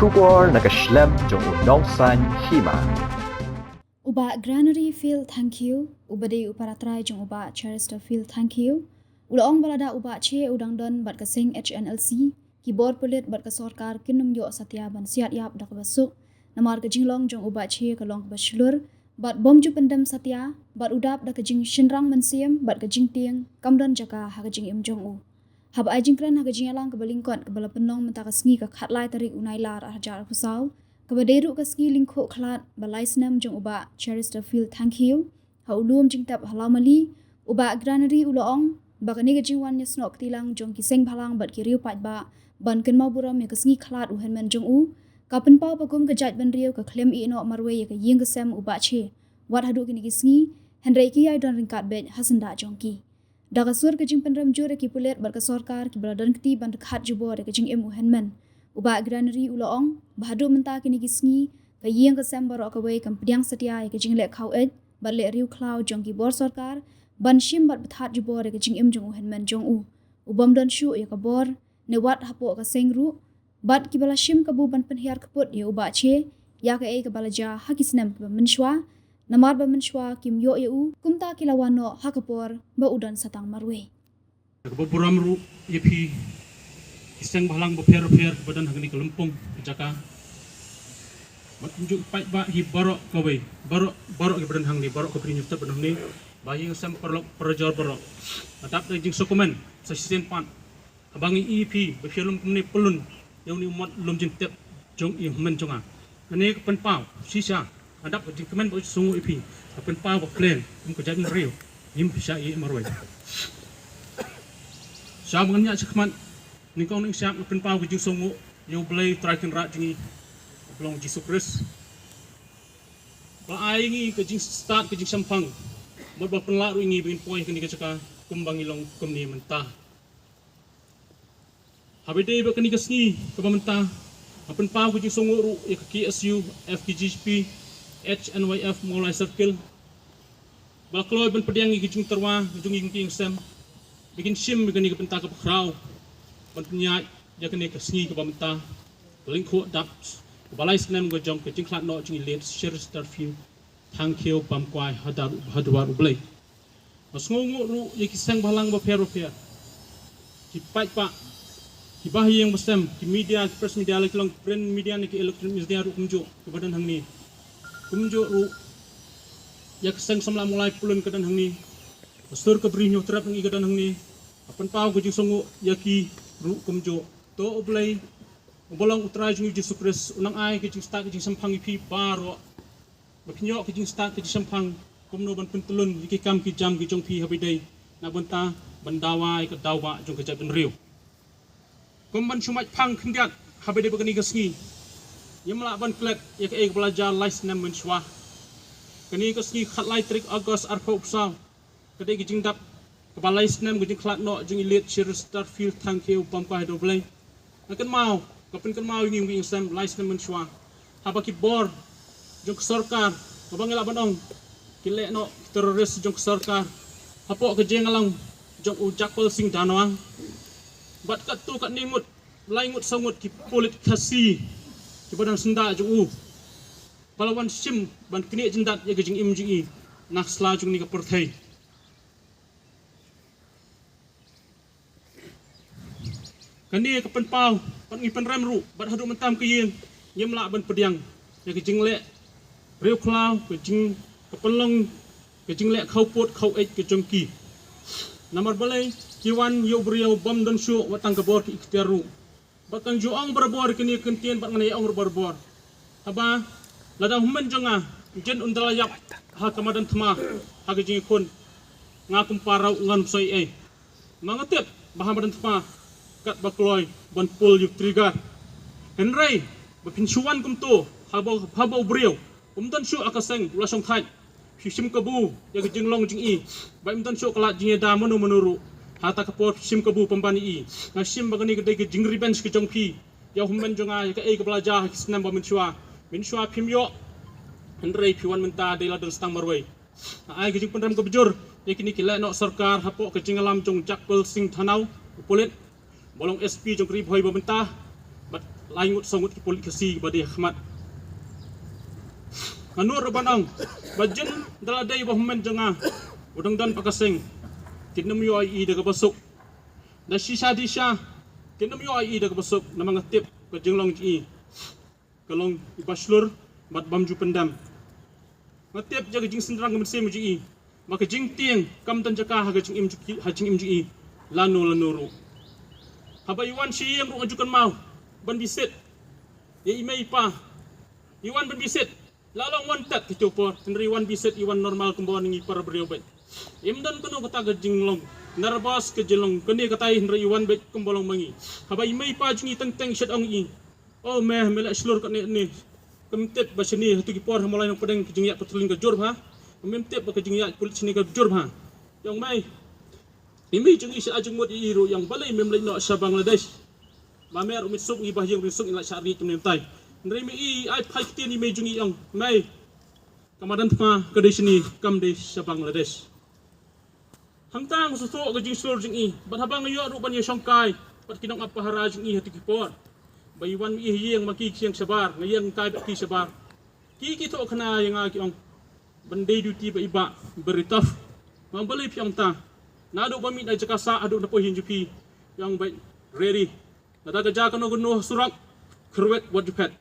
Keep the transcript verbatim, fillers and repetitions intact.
Khubor na ka shlem jong u Nongsaiñ Hima. U Bah Granary Phil Thangkhiew, uba dei u paratrai jong u Bah Cheristerfield Thangkhiew, u la ong ba lada u Bah Che u dang don bad ka seng H N L C, ki bor pulit bad ka sorkar kin ym ïoh satia ban siat ïap da kaba suk, namar ka jinglong jong u Bah Che ka long kaba shlur bad bym ju pyndem satia, bad u dap da ka jingshynrang mynsiem bad ka jingtieng kam don jaka ha ka jingim jong u. Haba ai jingkren ha ka jingïalang kaba lyngkot kaba la pynlong mynta ka sngi ka khatlai tarik u Nailar arhajar arphew saw, kaba dei ruh ka sngi lyngkhuh khlad ba lai snem jong u Bah Cheristerfield Thangkhiew ha u lum jingtep ha Lawmali, u Bah Granary u la ong ba kane ka jingwan ïasnoh kti lang jong ki seng bhalang bad ki riew paidbah ban kynmaw burom ïa ka sngi khlad u hynmen jong u ka pynpaw ba kum ka jaitbynriew ka khlem ïehnoh marwei ïa ka ïing ka sem u Bah Che wat haduh kine ki sngi, hynrei ki ïai don ryngkat beit ha syndah jong ki. Da ka sur ka jingpynrem jur ïa ki pulit bad ka sorkar kiba la don kti ban rkhah jubor ïa ka jingim u hynmen, u Bah Granary u la ong ba haduh mynta kine ki sngi ka ïing ka sem baroh kawei kam pdiang satia ïa ka jingleh khaweit bad leh riewkhlaw jong ki bor sorkar ban shim bad pynthat jubor ïa ka jingim jong u hynmen jong u, u bym don shuh ïa ka bor ne wat hapoh ka seng ruh, bad kiba la shim kabu ban pynhiar kput ïa u Bah Che ïa kaei kaba la jia ha ki snem kiba mynshuwa, namar ba mynshuwa kim ïoh ïa u, kumta ki la wan noh ha ka por ba u don sa tang marwei. Kaba burom ruh ïa phi ki seng bhalang bapher bapher kiba don ha kane ka lympung ka jaka, bad kumjuh paidbah hi baroh kawei, baroh, baroh kiba don hangne, baroh ka Bri Hynñiewtrep ba don hangne, ba ïing sem paralok parajor baroh. Nga dap da jingsngewkmen sa shisien pat haba ngi ïohi ïa phi ba phi ïalum kumne pyllun ïa une u mot lum jingtep jong i hynmen jong nga. Kane ka pynpaw shisha, nga dap ka jingkmen bad jingsngewnguh ïa phi, ka pynpaw ba khlem kum ka jaitbynriew ngim shah ïeh marwei. Sha ba ngan ïaid shakhmat, nyngkong nyngshap nga pynpaw ka jingsngewnguh ïa U Blei Trai Kynrad jong ngi, U Blei Jisu Khrist, ba la ai ïa ngi ka jingstad ka jingshemphang bad ba la pynlah ruh ïa ngi ba ngin poi ha kane ka jaka kumba ngi long kumne mynta. Haba ïadei bad kane ka sngi kaba mynta, nga pynpaw ka jingsngewnguh ruh ïa ka K S U, F K J G P, H N Y F Mawlai Circle, ba la kloi ban pdiang ïa ka jingtyrwa jong ngi ki ïing sem ba kin shim ïa kane ka bynta kaba khraw ban pynïaid ïa kane ka sngi kaba mynta, ka lyngkhuh dap kaba lai snem ka jong ka jingkhlad noh jong i Late Cheristerfield Thangkhiew Bamkwai ha dwar, ha dwar U Blei. Nga sngewnguh ruh ïa ki seng bhalang bapher bapher, ki paidbah, ki bahaïing bahasem, ki media, ki press media, la ki long print media ne ki electronic media ruh kumjuh kiba don hangne. Kumjuh ruh ïa ka seng samla Mawlai pyllun ka don hangne. Ka sur ka Bri Hynñiewtrep ngi ka don hangne. Nga pynpaw ka jingsngewnguh ïa ki ruh kumjuh. To U Blei uba long U Trai jong ngi Jisu Khrist un nang ai ka jingstad ka jingshemphang ïa phi baroh, ba phin ïoh ka jingstad ka jingshemphang kumno ban pyntyllun ïa ki kam ki jam ki jong phi haba ïadei na ka bynta ban dawa ïa ka daw bah jong ka jaitbynriew. Kum ban shu mait phang khyndiat, haba ïadei bad kane ka sngi, ngim lah ban klet ïa kaei kaba la jia lai snem mynshuwa. Kane ka sngi khatlai tarik August arphew saw, ka dei ka jingdap kaba lai snem ka jingkhlad noh jong i Late Cheristerfield Thangkhiew Bamkwai ha dwar U Blei. Nga kynmaw, nga pynkynmaw ïa ngi, ngi ïing sem lai snem mynshuwa, haba ki bor jong ka sorkar, kaba ngi lah ban ong ki leh noh ki terrorist jong ka sorkar, hapoh ka jingïalang jong u Jagpal Singh Dhanwang bad katto katne ngut, lai ngut saw ngut ki pulit Khasi kiba don syndah jong u, ba la wan shim ban knieh jyndat ïa ka jingim jong i na ka sla jong kane ka pyrthei. Kane ka pynpaw bad ngi pynrem ruh, bad haduh mynta ka ïing ngim lah ban pdiang ïa ka jingleh riewkhlaw, ka jing, ka pynlong ka jingleh khawpud khaweit ka jong ki. Namar balei? Ki wan ïa u briew bym don shuh wat tang ka bor ki iktiar ruh. Bad kan ju ong barabor kane ka kyntien bad ngan ïa ong ruh barabor. Haba lada u hynmen jong nga, u Jin un da la ïap ha ka madan thma ha ka jingïakhun, nga kum para ruh ngan ym soi ei. Ma nga tip ba ha madan thma katba kloi ban pull ïa u trigger. Hynrei ba phin shu wan kumto, haba, haba u briew um don shuh ha ka seng u la shongthait, phi shim kabu ïa ka jinglong jong i, ba im don shuh ka lad jingïada mano mano ruh. Hata ka por phi shim kabu pynban ïa i. Nga shim ba kane ka dei ka jingrevenge ka jong phi ïa u hynmen jong nga, ïa kaei kaba la jia ha ki snem ba mynshuwa. Mynshuwa phim ïoh, hynrei phi wan mynta dei la don sa tang marwei. Nga ai ka jingpynrem kaba jur ïa kine ki lehnoh sorkar hapoh ka jingïalam jong u Jagpal Singh Dhanwang, u pulit ba long S P jong ka Ri Bhoi ba mynta, bad Lai ngut saw ngut ki pulit Khasi ba dei ha khmat. Nga nud ruh ban ong ba jin da la dei ba hynmen jong nga u dang don pat ka seng, kin ym ïoh ïa i da kaba suk. Da shisha disha kin ym ïoh ïa i da kaba suk, namar nga tip ka jinglong jong i ka long iba shlur bad bym ju pyndem. Nga tip ïa ka jingsynrang ka mynsiem jong i, ba ka jingtieng kam don jaka ha ka jingim jong i, ha jingim jong i lano lano ruh. Haba i wan sha ïing ruh nga ju kynmaw ban bishit ïa i mei i pa. I wan ban bishit, la long wan tat kito por, hynrei i wan bishit, i wan normal kumba wan ngi para briew beit. Im don kano kata ka jinglong nervous, ka jinglong kane katai, hynrei i wan beit kumba long ma ngi. Haba i mei i pa jong i teng teng i shet ong i, "O me, me la shlur katne ne? Kam tip ba shane hato ki por ha Mawlai Nongpdeng ka jingïaid patrolling ka jur bha? Mem tip ba ka jingïaid pulit shane ka jur bha?" I ong, "Mei." I mei jong i shet ai jingmut ïa i ruh, i ong, "Balei mem leit noh sha Bangladesh? Ma me ruh me suk, ngi ba ha ïing ruh me suk, ngi la shah riej kumne kumtai." Hynrei mei i ai phai ktien ïa i mei jong i, i ong, "Mei, ka madan thma ka dei shane, kam dei sha Bangladesh." Hangta nga sngewthuh ka jingshlur jong i, bad haba nga ïoh ruh ban ïashongkai bad ki nongap pahara jong i ha kito ki por, ba i wan ma i ha ïing ma ki, ki ïeng shabar, nga ïeng kai bad ki shabar. Ki, ki thoh khana ïa nga, ki ong, "Ban dei duty bad i bah, very tough." Nga ong, "Balei phi ong ta? Naduh ba mih na jaka sah haduh na poi hi jong phi." I ong, "Beit ready. Lada ka jia kano kano ha surok, kyrwet wat ju phet."